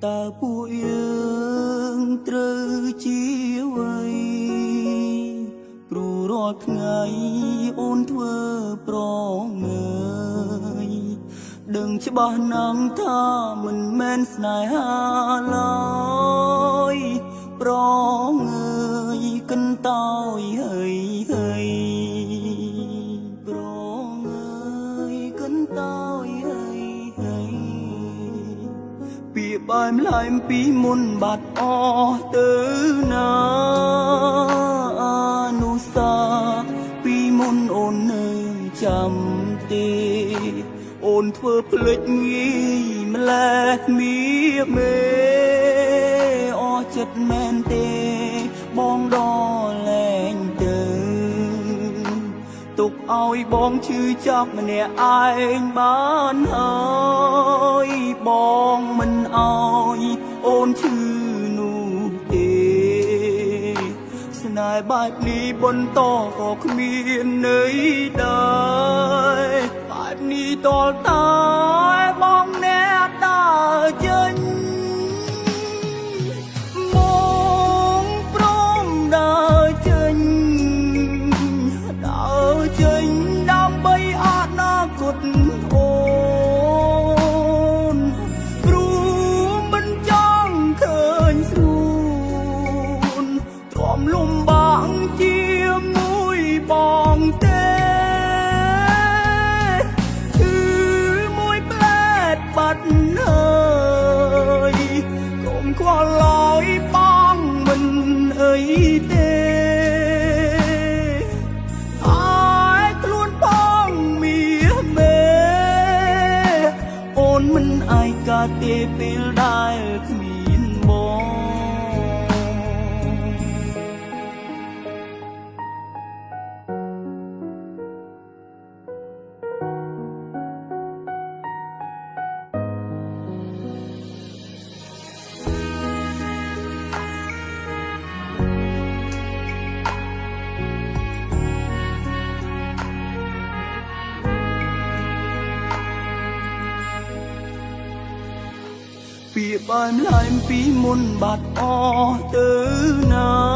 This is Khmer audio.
តើពួកយើងត្រូវជាអ្វីព្រោះរាល់ថ្ងៃអូនធ្វើប្រងើយដឹងច្បាស់ណាស់ថាមិនមែនស្នេហាឡើយប្រងើយកិនតោយហើយហើយប្រងើយកិនតោយហើយហើយពីបែមឡែមពីមុនបាត់អស់ទៅណាអនុសាពីមុនអូននៅចាំទេអូនធ្វើភ្លេចងាយម្លេះមៀមេអស់ចិត្តមែនទេបងដល់លែងទៅទុកឲ្យបងឈឺចាប់ម្នាក់ឯងបានហើយបងមិនឲ្យអូនឈឺនោះទេស្នេហ៍បែបនេះបន្តក៏គ្មានន័យដែរបែបនេះតលតែបងអ្នកដើរចេញបងព្រមដើរចេញដើរចេញដើម្បីអនាគតអូនព្រោះមិនចង់ឃើញស្រួនទ្រាំលំបាកជាមួយបងទេបាត់ហើយកុំខ្វល់ឡើយបងមិនអីទេអើយខ្លួនបងមាមេអូនមិនឯកាទេពេលដែលគ្មានបងពីបែមឡែមពីមុនបាត់អស់ទៅណា